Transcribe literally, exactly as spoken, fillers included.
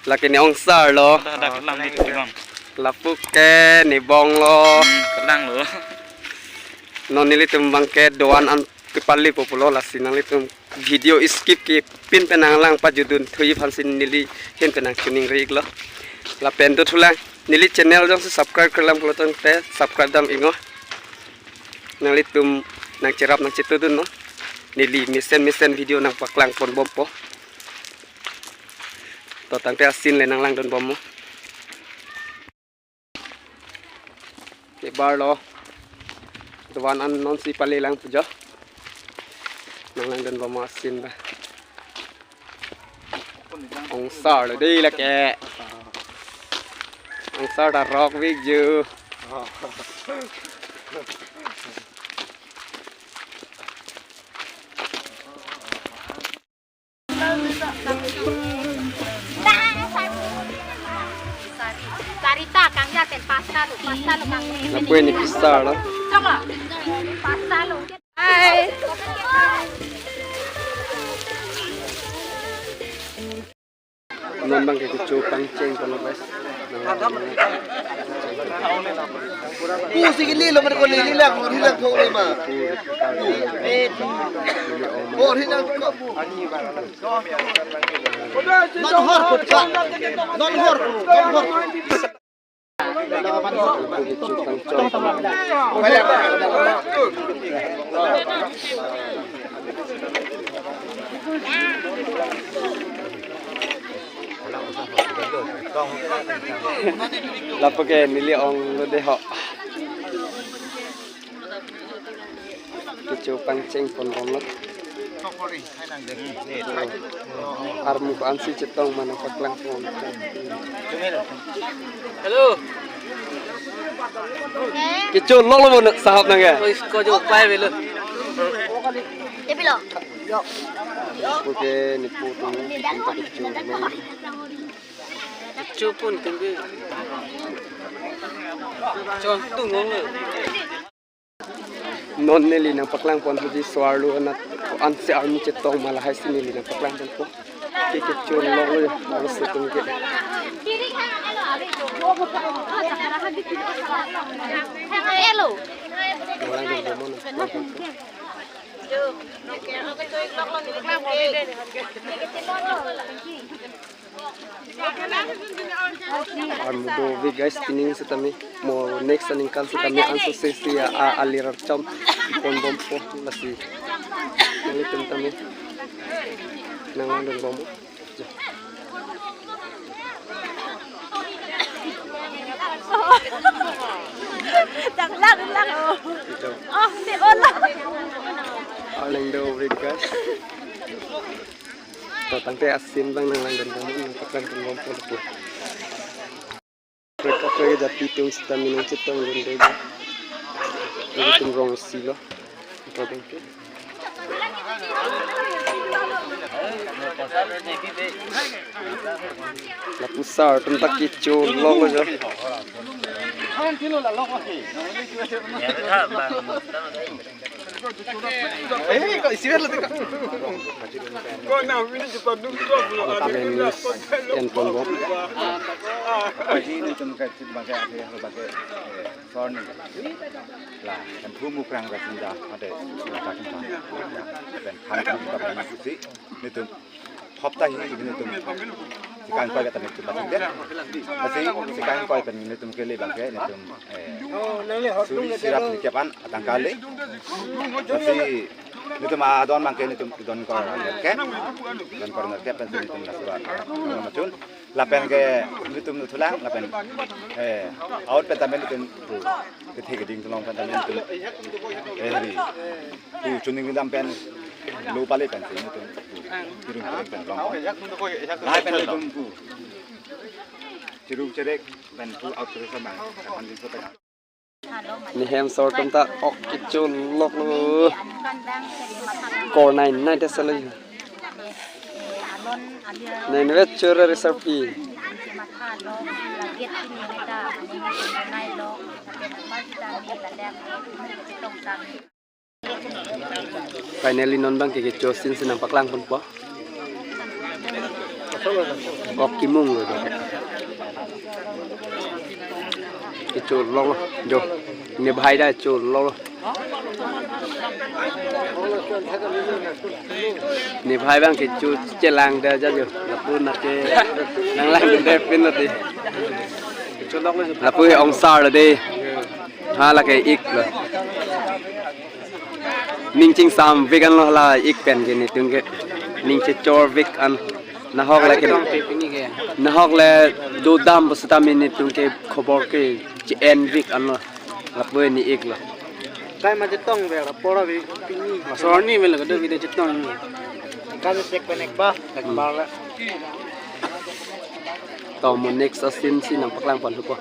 Lake ne ongsar lo. Dak, dak, lang di, di bang. Lapu ke ne bong lo. Hmm, kelang lo. Non nelitum abang ke doan an kepali po pulo, lasi nanglitum video skip kepin pen nanglang pajutdun thuji aphansi neli ahin pen nangchiningrilo. Lapen dothulang neli channel jongsi subscribe klemkle pulo tangte subscribe dam iknon. Nanglitum nangcherap nangchetudun non. Neli mesen mesen video nangpaklang pon bompo. To tangte asin le nanglangdun bomnon. Kebar lo. Doan an nonsi pali lang pu jo. Nanglangdun bomnon asin ba. Ongsar lo dei lake. Ongsar ta rok vik ju. Sarita, kang ya ten pasta lo, pasta lo kang. Lapu ke ne pasta lo. Coba. Pasta lo. Hai. Non abang ke kecho pangcheng kono guys. Pusi ke lilo mer ko lili lang, hor hilang thong le ma. Hor hilang ko. Non hor ko ka. Non hor ko, non hor. Lapu ke neli ong lo dei ho. Kecho pangcheng pon bomlo. Armu ko-ansi chetong ma nangpaklang pon. Hello. Kecho lok lo bon sahab nang ya. Oi, ko jo pai velo. Oke, ne pu tum, tum ta kecho lok. Kecho pon kembe. Chon tung ong lo. Non neli nangpaklang pon thuji so-arlo anat ko-ansi armu chetong ma lahai si neli nangpaklang ponpo. Ke kecho lok lo, arloso atum ke. Hello. Nanglang dun bomnon nangpaklang ponpo. Armu dovek guys, pining setame mo next aningkan setame anso sesi ya a alir chom pon bompo lasi. Nelitum tame nanglang dun bomnon. Dang lang lang oh. Ito. Oh, di ola. Arleng dovek guys. To tangte asin abang nanglang dun bomnon, nangpaklang dun bompo lapu. Mereka pergi jadi tung sita minum cetong dun dun. Jadi tum rong silo. Apa bang ke? Lapu sar atum ta kecho lok lo jo. Amen news en pon bom. Aji ni tum ka chit bangke ake bangke, eh, sorni. La, kan phu mukrang ka sinda ade la ka tum. Ben kan tum ka bang si ni tum. Hopta hi ni tum. Sikan koi kata ni tum bang de. Masih sikan koi pen ni tum kele bangke ni tum. Eh, suri sirap ni kepan atang kali. Masih ni tum adon bangke ni tum don kor ke. Don kor ke pen ni tum nasura. Machun. Lapen ke ni tum thulang lapen. Eh, out pen tamen ni tum. Kethe keding tolong pen tamen ni tum. Eh, hari. Tu chuning dam pen lo pale pen si tum. Kirung kirung pen long. Lai pen tum pu. Chiru cherek pen tu out cherek samang. Kapan din so pen. Ni hem sor atum ta ok kecho lok lo. Kor nai nai te selo. Nai nai ve chura reserve pi. Finally non bang ke kecho asin si nangpaklang ponpo. Ok kimung lo do. Kecholo lo jo. Nibhai ta cholo lo. Nibhai abang kecho chelang da ja jo. Lapu nake nanglang de pin lo di. Lapu ongsar lo de. Hala ke ik lo. Ning chingsam vik an lo hala ik pen ke netum ke. Ning chechor vik an. Nahok le ke. Nahok le dodam pusitame netum ke khobor ke che-en vik an lo. Lapu ne ik lo. Kai ma chetong ve la pora ve pini. Sorni me lo kedo video chetong. Kan sek penek ba, ek bar la. To mo next asin si nangpaklang pon thupo.